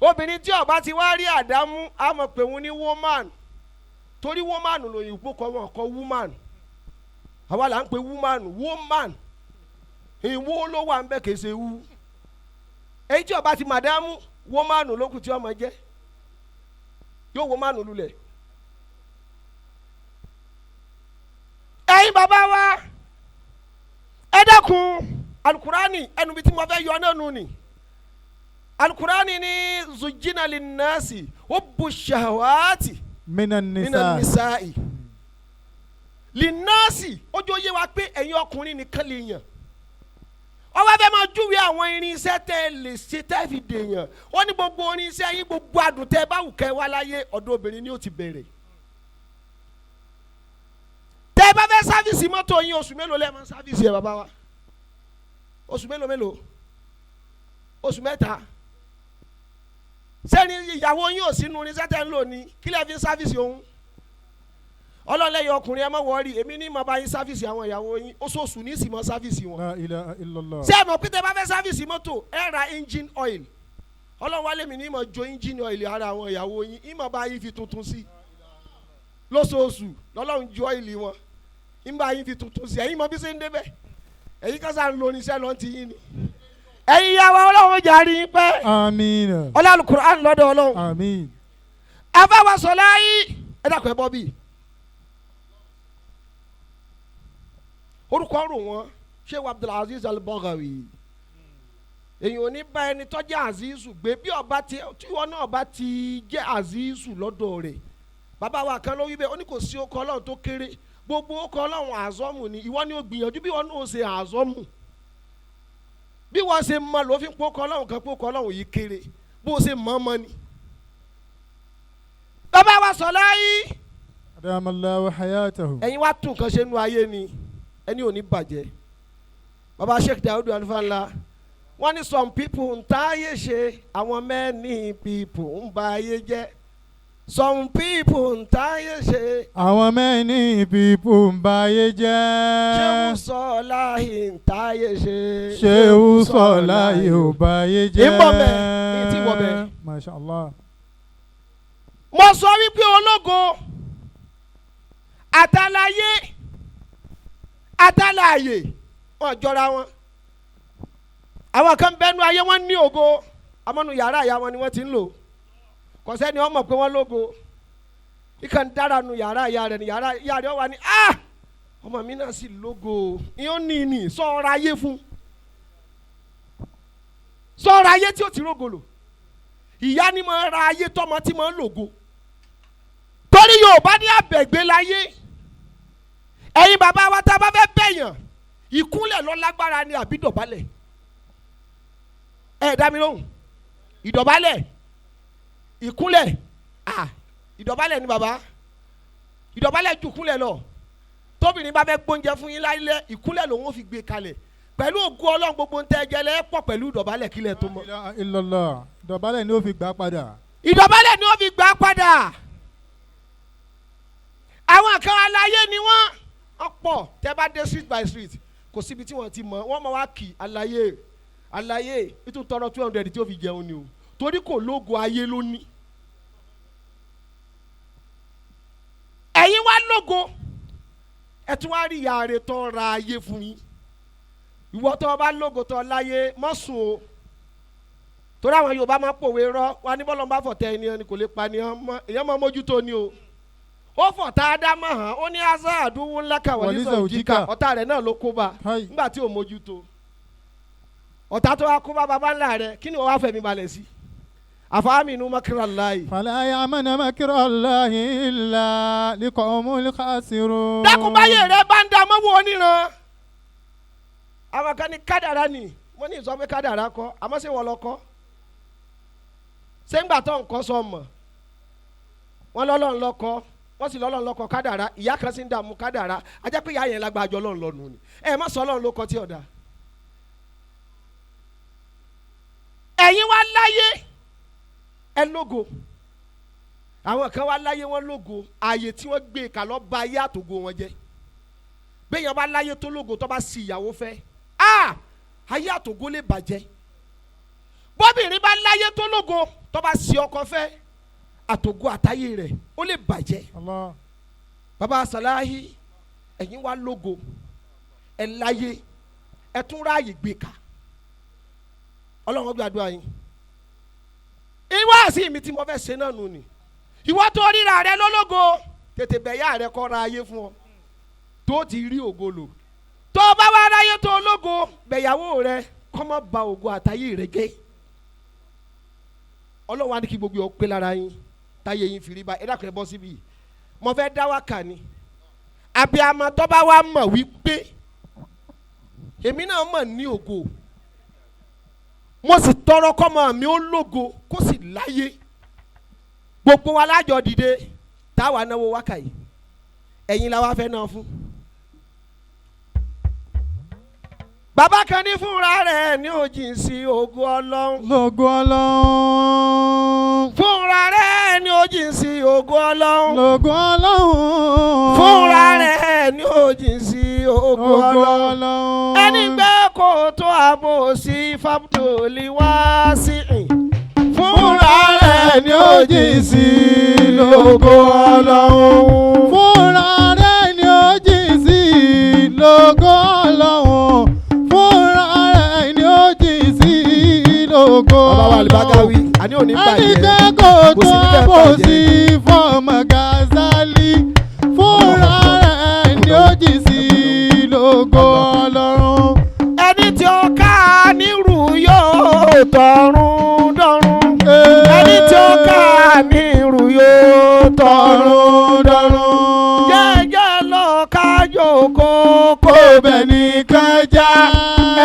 Obìnrin tí ó bá ti wá rí àdámú, á mọ̀ pé wọ́n ní woman, torí woman lòyìnbó kọ́, wọn kọ́ woman. Àwa là ń pè woman woman. Ìwọ ló wà ń bẹ̀, kì í ṣe wú. Èyí tí ó bá ti màdámù, woman ló kù tí ọmọ jẹ́, yóò woman lulẹ̀. Ẹ̀yin bàbá wa, ẹ dákun, alukurani ẹnu bí tí mo fẹ́ yọ náà nù ni. Alukurani ni zujina linnasi hubbu shahawati Minan minan nisa. Nisa'i linnasi. Ojú oyé wa pé ẹ̀yin ọkùnrin nìkan lè yàn. Ó wá fẹ́ máa júwe àwọn irinṣẹ́ tẹ́ ẹ lè ṣe tẹ́ ẹ fi dèèyàn. Ó ní gbogbo irinṣẹ́ yín, gbogbo àdùn tẹ́ ẹ bá wù kẹ́ ẹ wá láyé, ọ̀dọ̀ obìnrin ni ó ti bẹ̀rẹ̀. Tẹ́ ẹ bá fẹ́ service mọ́tò yín, oṣù mélòó lẹ́ẹ̀ máa service ẹ̀, bàbá wa? Oṣù mélòó mélòó? Oṣù 3. Sẹ́ni ìyàwó yín ò sínú irinṣẹ́ tẹ́ ń lò ní kí lẹ́ẹ̀ fi ń service òun? Ọlọ́lẹ́yìn ọkùnrin, ẹ má worry, èmi ní mo bá yín service àwọn ìyàwó yín. Oṣooṣù ní sì mọ́ service wọn. La ilaha illallah. Ṣé ẹ mọ̀ pé tẹ́ bá fẹ́ service mọ́tò, ẹ ra engine oil? Ọlọ́run wálé mi ní mọ̀ jo engine oil ara àwọn ìyàwó yín, ìmọ̀ bá yín fi tuntun sí lóṣooṣù. Lọ́lọ́run ju oil wọn, ń bá yín fi tuntun sí. Ẹ̀yin mọ̀ bí ṣe ń débẹ̀, ẹ̀yin kásá ń lo oníṣẹ́ lọ́n ti yín ni. Ẹ̀yin ìyá wa, Ọlọ́run jà rí yín pẹ́. Àmín. Ọlọ́run Qur'an lọ́dọ̀ Ọlọ́run. Àmín. Afáwa sọlá yìí, ẹ dàpọ̀, ẹ bọ́ bíi orúkọ rò wọ́n. Sheikh Abdulaziz Al-Baghawi, èyàn ò ní bá ẹni tó jẹ́ azizu gbé bí ọba tí wọn náà bá ti jẹ́ azizu lọ́dọ̀ rẹ̀. Bàbá wa kan ló wí bẹ́ẹ̀, ó ní kò sí ọkọ Ọlọ́run tó kéré, gbogbo ọkọ Ọlọ́run àzọ́mù ni. Ìwọ ni ó gbìyànjú bí wọn náà ṣe àzọ́mù, bí wọ́n ṣe mọ ló fi ń pọ́kọ Ọlọ́run kan, pọ́kọ Ọlọ́run yìí kéré, bó ṣe mọ́ mọ́ ni. Bàbá wa sọ láyé. Adamallahu hayatahu. Ẹ̀yin wá tún nǹkan ṣe nú ayé ni, ẹni ò ní bàjẹ́. Bàbá Sheikh Daudu Alufala, wọ́n ní some people ń táyé ṣe, àwọn many people ń ba ayé jẹ́. Some people ń táyé ṣe. Àwọn many people ń ba ayé Ṣéwù jẹ́. Sọláhì ń táyé ṣe. Ṣéwù Sọláhì ò ba ayé jẹ́. Ìbọ̀ bẹ̀, ìtì wọ̀ bẹ̀. Masha Allah. Mo sọ wípé ológo àtàlàyé àtàlàyé wọn jọra wọn. Àwọn kan bẹnu ayé, wọn ní ògo, amọ̀nù yàrá ìyá wọn ni wọ́n ti ń lò. Kò sẹ́ni wọ́n mọ̀ pé wọ́n lógo. Ìkàn dára nu yàrá ìyá rẹ̀ ni yàrá ìyá rẹ̀ wà ní ah, ọmọ mi náà sì lógo. Ìyọ́n ní ní sọ̀rọ̀ ayé fún sọ̀rọ̀ ayé tí ó ti rógo lò. Ìyá ni mo ra ayé tọmọ tí mo ń lògo, torí Yorùbá ní àbẹ̀gbé láyé. Ẹ̀yin bàbá wa, tá a bá fẹ́ bẹ̀yàn, ìkúnlẹ̀ lọ lágbára ni àbí dọ̀bálẹ̀? Ẹ dá mi lóhùn. Ìdọ̀bálẹ̀, ìkúnlẹ̀? À, ìdọ̀bálẹ̀ ni bàbá. Ìdọ̀bálẹ̀ ju ìkúnlẹ̀ lọ. Tóbìnrin bá fẹ́ gbóúnjẹ fún yín láyé, ìkúnlẹ̀ lòun ó fi gbé kalẹ̀. Pẹ̀lú ògo Ọlọ́run, gbogbo ń tẹ́ jẹ lẹ́ pọ̀ pẹ̀lú ìdọ̀bálẹ̀ kílẹ̀ tó mọ́. La ilaha illallah. Dọ̀bálẹ̀ ni ó fi gbà padà. Ìdọ̀bálẹ̀ ni ó fi gbà padà. Àwọn kan aláyé ni wọ́n ọ̀pọ̀. Tẹ́ bá dé street by street, kò síbi tí wọ́n ti mọ̀ wọ́n mọ̀ wá kì aláyé aláyé. Nítorí tọrọ 200 tí ó fi jẹun ni o, torí kò lógo ayé ló ní. Ẹ̀yin wá lógo, ẹ tún wá rí ìyá rẹ̀ tó ra ayé fún yín. Ìwọ tó o bá lógo tó láyé, mọ́ sùn o, torí àwọn Yorùbá máa pòwe rọ wa ní bọ́lọ̀ ń bá fọ̀tẹ́ ẹni ẹni kò lè pa ni èèyàn máa mójútó ni o. Ó fọ̀tá ádámọ̀ hàn, ó ní asa àdúgbò ńlá kà wọlé Wọ̀lísà òjìká òjìká. ọ̀tá rẹ̀ náà ló kó bá Hai. nígbà tí ò mójútó. Ọ̀tá tó wá kó bá baba ńlá rẹ̀, kí ni wọ́n wá fẹ̀mí balẹ̀ sí? Àfàmì inú makira láàyè. Fala ya'manu makra Allahi illa liqawmul khasirun. Dákúnbáyé rẹ bá ń da mọ́wọ́ oníran. Àwọn kan ní kádàrá ni. Wọ́n ní ìsọ pé kádàrá kọ́, àmọ́ ṣé wọ́n lọ kọ́? Ṣé ńgbà tó nǹkan sọ mọ̀ wọ́n lọ́lọ́run lọ́kọ́, wọ́n sì lọ́lọ́run lọ́kọ́ kádàrá. Ìyá kan sì ń dààmú kádàrá, ajá pé ìyá yẹn lágbàjọ Ọlọ́run lọ́nu ni. Ẹ má sọ Ọlọ́run ló kọ́ tí ọ̀dà. Ẹ̀yin wá láyé, ẹ lógo. Àwọn kan wá láyé, wọn lógo. Ààyè tí wọ́n gbé kà lọ́ ba ayé àtògo wọn jẹ́. Béèyàn bá láyé tó lógo, tó bá sì ìyàwó fẹ́, ah, Ayé àtògo lè bàjẹ́. Bóbìnrin bá láyé tó lógo, tó bá sí ọkọ fẹ́, àtògo àtayé rẹ̀ ó lè bàjẹ́. Allah. Baba Salahi, ẹ̀yin wá lógo, ẹ láyé, ẹ tún ráàyè gbé ka. Ọlọ́run gbàdúrà yín. Ìwọ àti mi tí mo fẹ́ ṣe náà nù ni. Ìwọ tó ríra rẹ lólógo, tètè bẹ̀yà rẹ kọ́ ra ayé fún ọ tó ti rí ògo lò. Tó o bá wá ráyé tó lógo, bẹ̀yàwó rẹ kọ́ mọ́ ba ògo àtayé rẹ jẹ́. Ọlọ́run á ní kí gbogbo ọ pé lára yín, táyé yín fi rí bá. Ẹ dákun, ẹ bọ́ síbí, mo fẹ́ dá wákà ni. Abiyamọ tó bá wá mọ̀ wípé èmi náà mọ̀ ní ògo, mo sì tọrọ kọ́mọ mi ó lógo kó sì láyé, gbogbo wa lájọ dìde táwa náwó wákà yìí. Ẹ̀yin la wá fẹ́ náà fún. Bàbá kan ní fúnra rẹ̀ ní òjì sí ògo Ọlọ́run. Lógo Ọlọ́run. Fúnra rẹ̀ ní òjì sí ògo Ọlọ́run. Lógo Ọlọ́run. Fúnra rẹ̀ ní òjì sí ògo Lógo Ọlọ́run. Ọlọ́run. Ẹni gbé kó tó àbò sí fábùdòlì wá sí ìn. Fúnra rẹ̀ ni ó jì sí lógo Ọlọ́run. Fúnra rẹ̀ ni ó jì sí lógo Ọlọ́run. Fúnra rẹ̀ ni ó jì sí lógo Bàbá wa Alibagawi, Ọlọ́run. àní òní Ẹni bàjẹ́. jẹ́ kó Kò tó sí ní fẹ́ àbò bàjẹ́. sí fọmọ Gazali. Fúnra rẹ̀ ni ó jì sí lógo Ọlọ́run. Ẹni tí ó ká nírú yóò tọrún dọ̀run. Ẹni tí ó ká nírú yóò tọrún Tọ̀run dọ̀run. Jẹ́jẹ́ lọ ká jókòó Kó bẹ̀ nìkan já.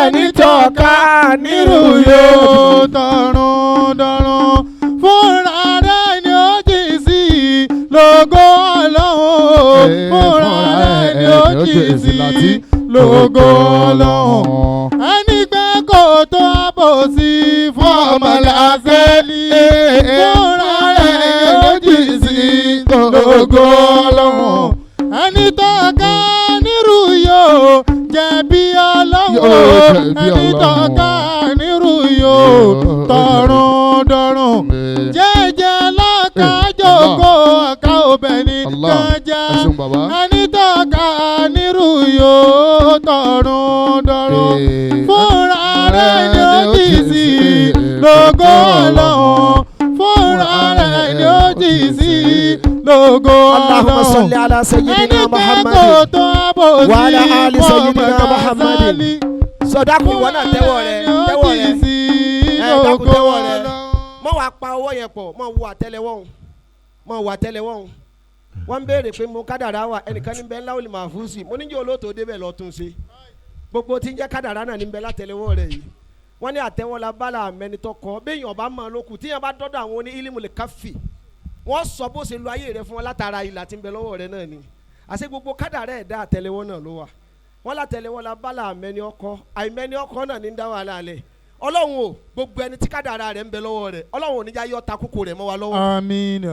Ẹni tí ó ká Nírú nírú yóò tọ̀run dọ̀run. Fúnra rẹ̀ ni ó jì sí lógo Ọlọ́run. Fúnra rẹ̀ ni ó jì sí lógo Ọlọ́run. Ẹni pé kò tó àbò sí fún ọmọlàsẹ́lì. Fúnra rẹ̀ ni ó jì sí lógo Ọlọ́run. Ẹni tó ká nírú yóò jẹ̀bi Ọlọ́run. Yóò jẹ̀bi Ẹni tó Ọlọ́run. ká nírú yóò tọ̀run dọ̀run. Jẹ́jẹ́ lọ́kàjọ́kọ́ ọ̀ká obìnrin Allah. kan já. Ẹ ṣeun bàbá. Ẹni tó ká nírú yóò tọ̀run dọ̀run. Fúnra rẹ̀ ni ó jì sí lógo Ọlọ́run. Fúnra rẹ̀ ni ó jì sí lógo Allahumma Ọlọ́run. salli ala Ẹni sayyidina pé kò Muhammadin. tó àbò sí Wa ala ali sayyidina fọmọ Muhammadin. Gazali. Sọdákùn, ìwọ náà tẹ́wọ́ rẹ, tẹ́wọ́ rẹ. Ẹ dákun, tẹ́wọ́ rẹ. Mọ wàá pa ọwọ́ yẹn pọ̀, mọ wo àtẹ́lẹwọ́ òun, mọ wo àtẹ́lẹwọ́ òun. Wọ́n ń béèrè pé mo kádàrá wà, ẹnìkan ní bẹ́ẹ̀ ńlá olè máa fún sí. Mo ní jẹ́ olóòtú débẹ̀ lọ tún ṣe. Gbogbo tí ń jẹ́ kádàrá náà ní bẹ́ẹ̀ látẹ́lẹwọ́ rẹ yìí. Wọ́n ní àtẹ́wọ́ la bá la mẹ́nitọ́ kọ́ béèyàn bá mọ̀ lókù tíyẹn bá dọ́dọ̀ àwọn oní ílímù lè káfì. Wọ́n sọ bó ṣe lu ayé rẹ fún wọn látara ìlà tí ń bẹ lọ́wọ́ rẹ náà ni. Àṣé gbogbo kádàrá ẹ̀dá àtẹ́lẹwọ́ náà ló wà. Wọ́n látẹ́lẹwọ́ la bá la mẹ́ni ọkọ, àìmẹ́ni ọkọ náà ní ń dá wàhálà lẹ̀. Ọlọ́run o, gbogbo ẹni tí kádàrá rẹ̀ ń bẹ lọ́wọ́ rẹ̀, Ọlọ́run ò ní já yọ ta kókó rẹ̀ mọ́ wa lọ́wọ́. Àmín.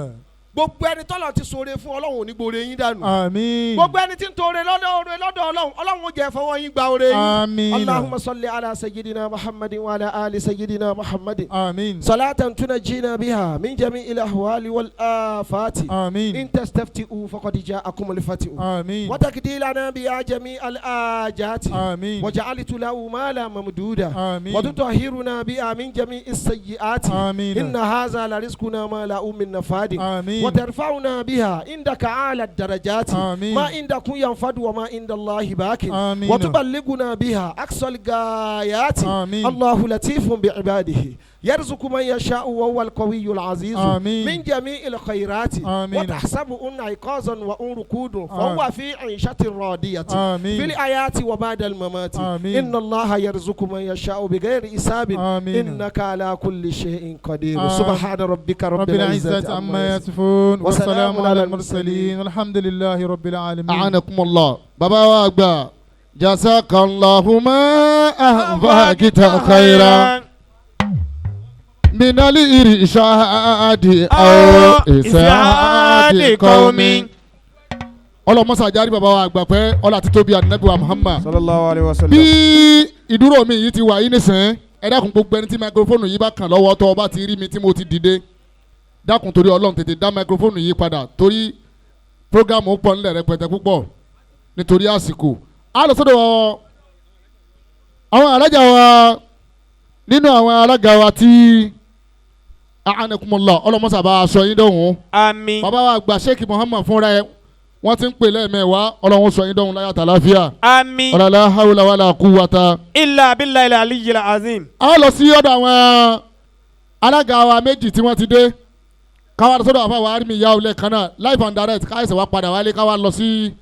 Gbogbo ẹni tọ́lọ̀ ti ṣoore fún, Ọlọ́run ò ní gbóore yín dànù. Àmín. Gbogbo ẹni tí ń tọrẹ lọ́dọ̀ oore lọ́dọ̀ Ọlọ́run, Ọlọ́run ó jẹ́ fọwọ́ yín gba oore yín. Àmín. Allahumma salli ala sayyidina Muhammadin wa ala ali sayyidina Muhammadin. Àmín. Salatan tunajjina biha min jami'il ahwali wal afati. Àmín. In tastafti'u faqad ja'akumul fati'u. Àmín. وتقضي لنا بها جميع الآجات. آمين. وجعلت له مالا ممدودا. آمين. وتطهرنا بها من جميع السيئات. آمين. إن هذا لرزقنا ما له من نفاد. آمين. وترفعنا بها عندك أعلى الدرجات. آمين. ما عندكم ينفد وما عند الله باق. آمين. وتبلغنا بها أقصى الغايات. آمين. الله لطيف بعباده يرزق من يشاء وهو القوي العزيز. آمين. من جميع الخيرات. آمين. وتحسبهن عكازا وأن ركود فهو في عيشة راضية. آمين. في الآيات وبعد الممات. آمين. إن الله يرزق من يشاء بغير حساب. آمين. إنك على كل شيء قدير. آمين. سبحان ربك رب رب العزة عما يصفون وسلام وسلام على المرسلين والحمد لله رب العالمين. A'anakum Allah. Bàbá wa àgbà, jazakallahu ma ahbagita khairan minali irishadi aw isaadi qawmi. Ọlọmọsà járí bàbá wa àgbà pẹ́ ọlá títóbi ànábì wa Muhammad. Sallallahu alayhi wa sallam. Bí ìdúró mi yìí ti wà yìí nísìnyí, ẹ dákun, gbogbo ẹni tí máikrófóònù yìí bá kàn lọ́wọ́, tó o bá ti rí mi tí mo ti dìde, dákun torí Ọlọ́run, tètè dá máikrófóònù yìí padà, torí programme pọ̀ nílẹ̀ rẹpẹtẹ púpọ̀. Nítorí àsìkò, a lọ sọ́dọ̀ àwọn alájà wa, nínú àwọn alága wa tí anakumọlọ, ọlọmọsà bá aṣọ yín dọ̀hún. Àmín. Bàbá wa àgbà Sheikh Muhammad fúnra ẹ, wọ́n ti ń pè lẹ́ẹ̀mẹ́wàá. Ọlọ́run sọ yín dọ̀hún láyàtà láfíà. Àmín. Ọ̀làlá hawla wàlà quwwata. Illa billahi al-aliyyil azim. A lọ sí ọ̀dọ̀ àwọn alága wa méjì tí wọ́n ti dé, káwa lọ sọ́dọ̀ àfàwọ̀ àrími ìyá olè kan náà live and direct, káyọ̀sẹ̀ wa padà wálé, káwa lọ sí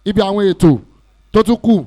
ibi àwọn ètò tó tún kù.